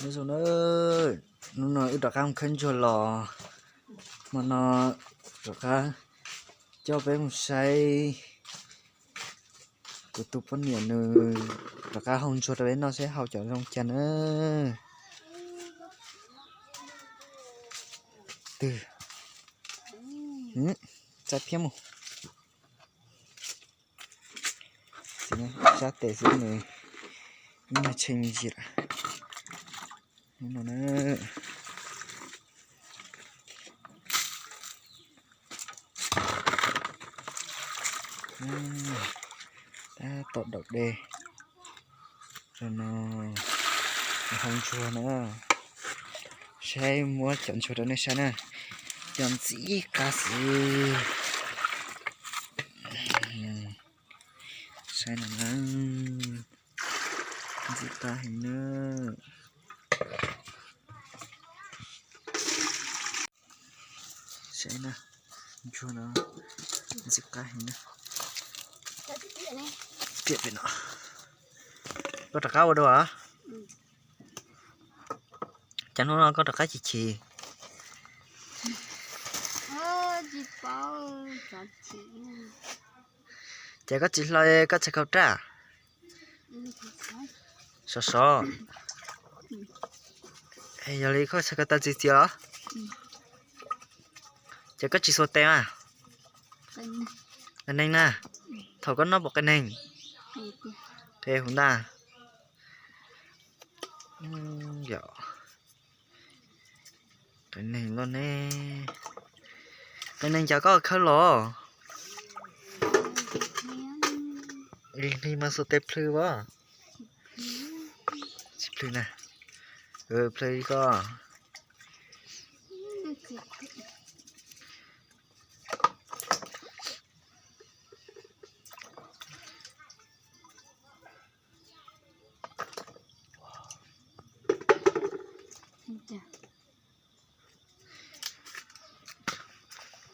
Nyob zoo na, hnub no wb rov qab mus khawb ntsuag los, hmo no rov qab coj peb mus saib kuv tus poj niam nws rov qab hau ntsuag rau peb noj seb hau cov zoo cas na. Twg, txaij phiab mus. Sab tes xwb nws ib nyuag tshee ntsis lawm. Hnub no na, tab tom daus dej, no hau ntsuag na, saib muab cov ntsuag rau nej saib na, cov ntxim qab xwb. Saib no na, ntxim qab heev na. Saib na, ntsuag no ntxim qab heev na. Piam pem no, koj rov qab ua dua. Cas hnub no koj rov qab chim chim? Ces koj tsis hlo koj txhais khau raj? Sov sov. Yog li koj txhais khau tas txias txias los? Ces koj tsis xuas tes mas? Qias neeg na. Thaum koj noj pom qias neeg? Qe hauv ntag. Qias neeg loj ne. Qias neeg cas koj khawb los? Qias neeg mas xuas tes plhws as. Tsis plhws na. Plhws li koj.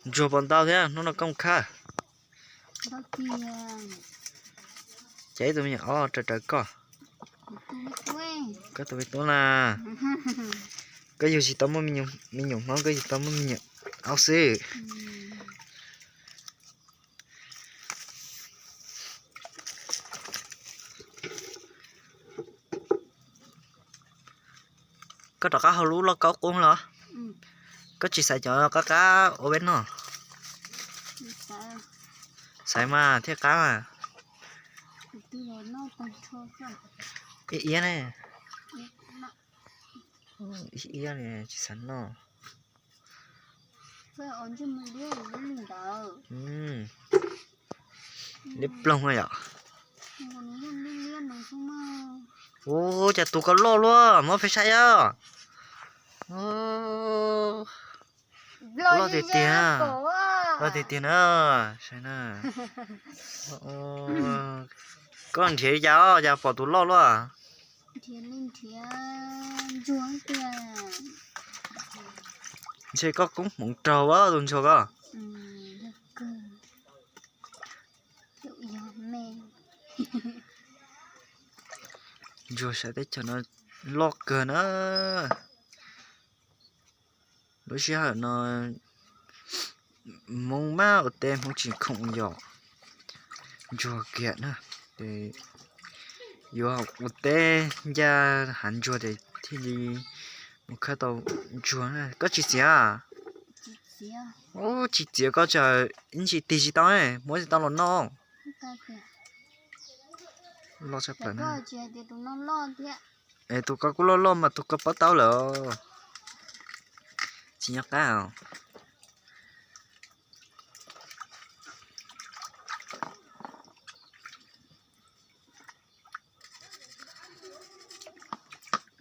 Ntsuag puas ntau thiab hnub no koj khawb? Ces ib tug me nyuam ob raws raws koj. Koj tus me tub na. Koj yug tsis tau muaj me nyuam Hmoob, koj yug tau muaj me nyuam Aub xwb. Koj rov qab hau lub lauj kaub qub los? Koj tsis xaiv cov qab qab ua peb noj? Xaiv mas thiaj qab mas. Iab iab ne. Iab iab li tsis xav noj. Liab ploog yom. Ua cas tus ko loj luaj, muab peb saib os. Loj tiag tiag, loj tiag tiag na. Saib na. Koj nrhiav li cas os, cas pom tus loj luaj? Ntshe koj koob hmoov raug tus ntsuag ko. Ntsuag sab teb chaws no loj kawg na. Lub sij hawm no Hmoob mas ua teb Hmoob tsis khoom yom. Ntsuag kiag na, ces yuav ua teb ncaj hav ntsuag ces thiaj li mus khawb tau ntsuag na. Koj tsis txiav? Ub, tsis txiav koj tsaws ib ntsis tig tsis tau, muab tsis tau los noj. Loj tshaj plaws na. Es tus ko kuj loj loj mas tus ko pob taub lawm. Tsis nyob qab os.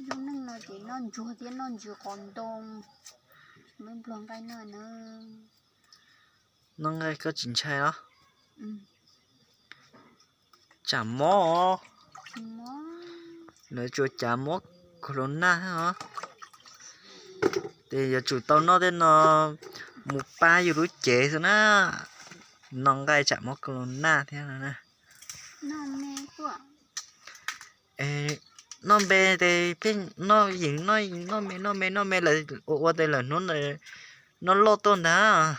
Lub neej no ces noj ntsuag thiab noj ntsis qos ntoo, noj nplog nqaij no na. Noj nqaij koj tsis ntshai los? Tsam mob, lawv tsuas cav mob corona os. Ces yuav tsum tau noj tej no mus pab yus lub cev xwb na. Noj nqaij tsam mob corona thiab no na. Es noj npe tes pheej noj yeem noj me noj me noj me lawm ua ua tes lawm hnub noj loj tuaj ntag.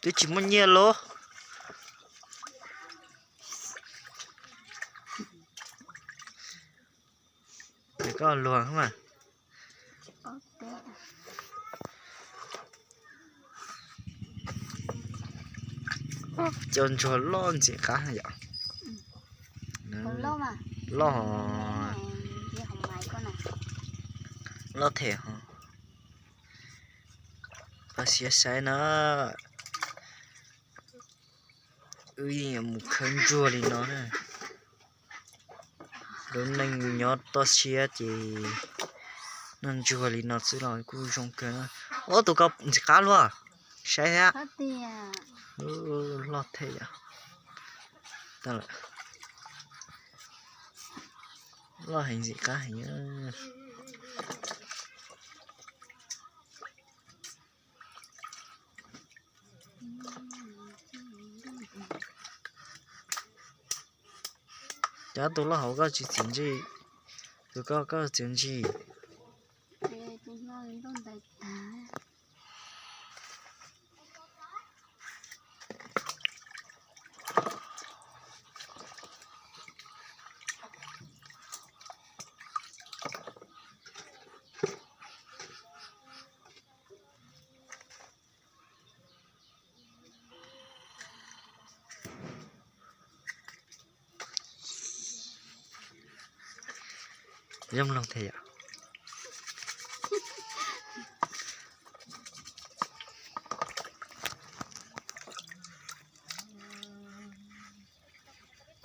Twb tsis muaj nyiaj los. Koj luag mas. Cov ntsuag loj ntxim qab yom. Loj, loj them ho. Koj siab saib na. Wb yeej yuav mus khawb ntsuag li no na. Lub neej nyob toj siab ces noj ntsuag li no xwb los kuj zoo kawg na. Ob tug ko ntxim qab luaj. Saib thiab. Loj them yom. Loj heev ntxim qab heev. Cov tus loj hauv koj tsis txiav ntsig, tus koj koj txiav ntsig. Zoo loj thiab yom.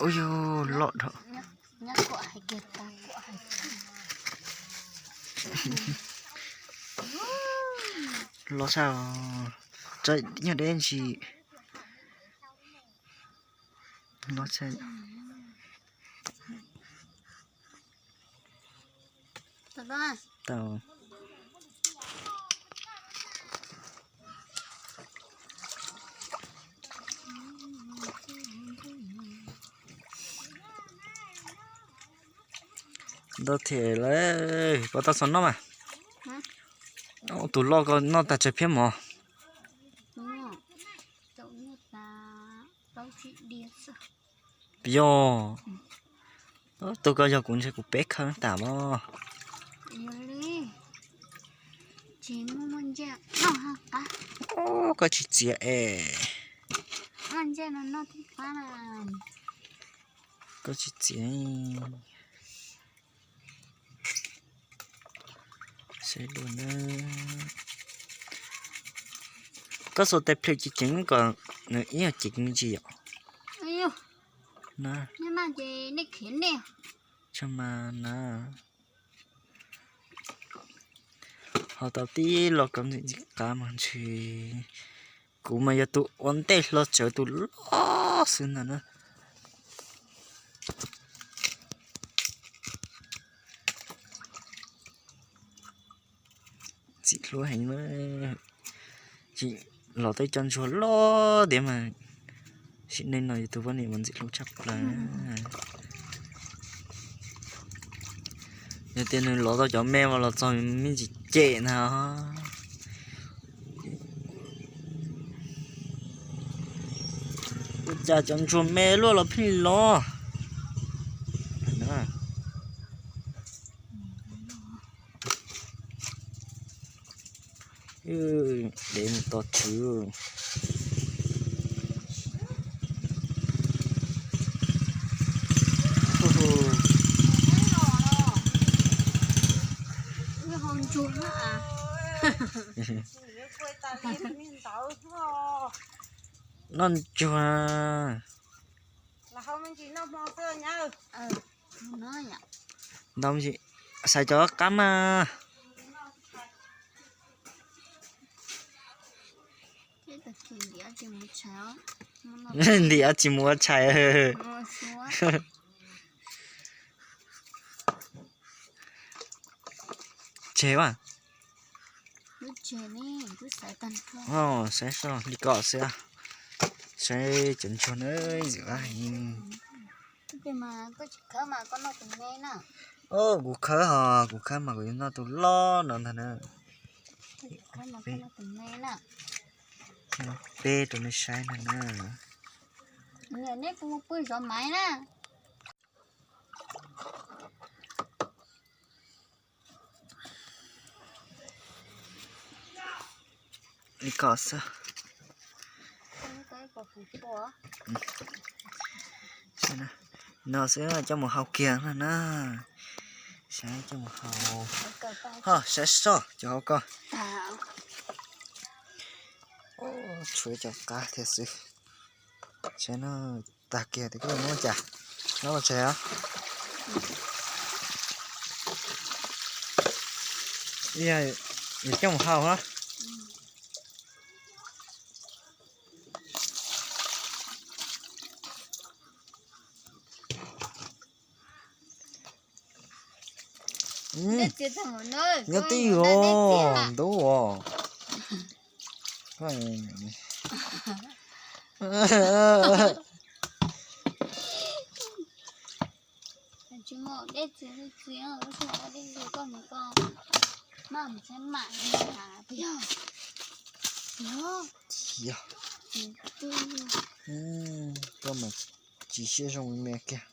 Ua yog loj dhau. Loj tshaj. Tso nyob deb ntsis. Loj tshaj. Tau. Ntau thiab lawm, koj tau xav noj mas. Tus loj koj noj tag tsawg phiab mov? Yog, tus koj yog kuv ntshe kuv peb khawb tas mog. Koj tsis txiav es. Koj tsis txiav. Saib dua na. Koj xuas tais plhws ceev ceev kom nws ib yam ceev me ntsis yom. Tsis mas na. Ho tau tib lo kov ntxim ntxim qab mas ntshe kuv mas yog tus ua ntej hlo tsawv tus loj xwb ntag na. Ntxim hlub heev na. Tsis los tej cov ntsuag loj tiag mas sim neej no yus tus poj niam mas ntxim hlub tshaj plaws. Yog tias nws los tau cov me mas los txog me ntsis cem ntag. Ua cas cov ntsuag me luaj los pheej los. Dev mus tos tswv. Noj ntsuag. Ntau, xaiv cov qab mas. Ntim tsis mus ua tshais. Tseg as. Saib soj li kom xwb, saib cov ntsuag na, ntxim qab heev. Kuv khawb hos, kuv khawb mas kuv yuav noj tus loj no ntag na. Peb rau nej saib no na. Li kom xwb. No xwb coj mus hau kiag no na. Saib coj mus hau. Ho saib soj cov hauv ko. Tshuav cov qab thiab xwb. Saib no, tag kiag tias koj muab cas, no los tseg os. Yog coj mus hau na. Nyob twj ywm os, ntub os. Yog, koj mas tsis siab zoo me kiag.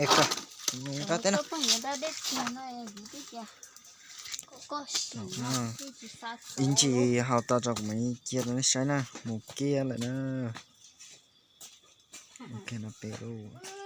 Es koj, ib ntsis hau tau tso kuv mam cia rau nej saib na, mus kiag lawm na. Ok, no pem lauj.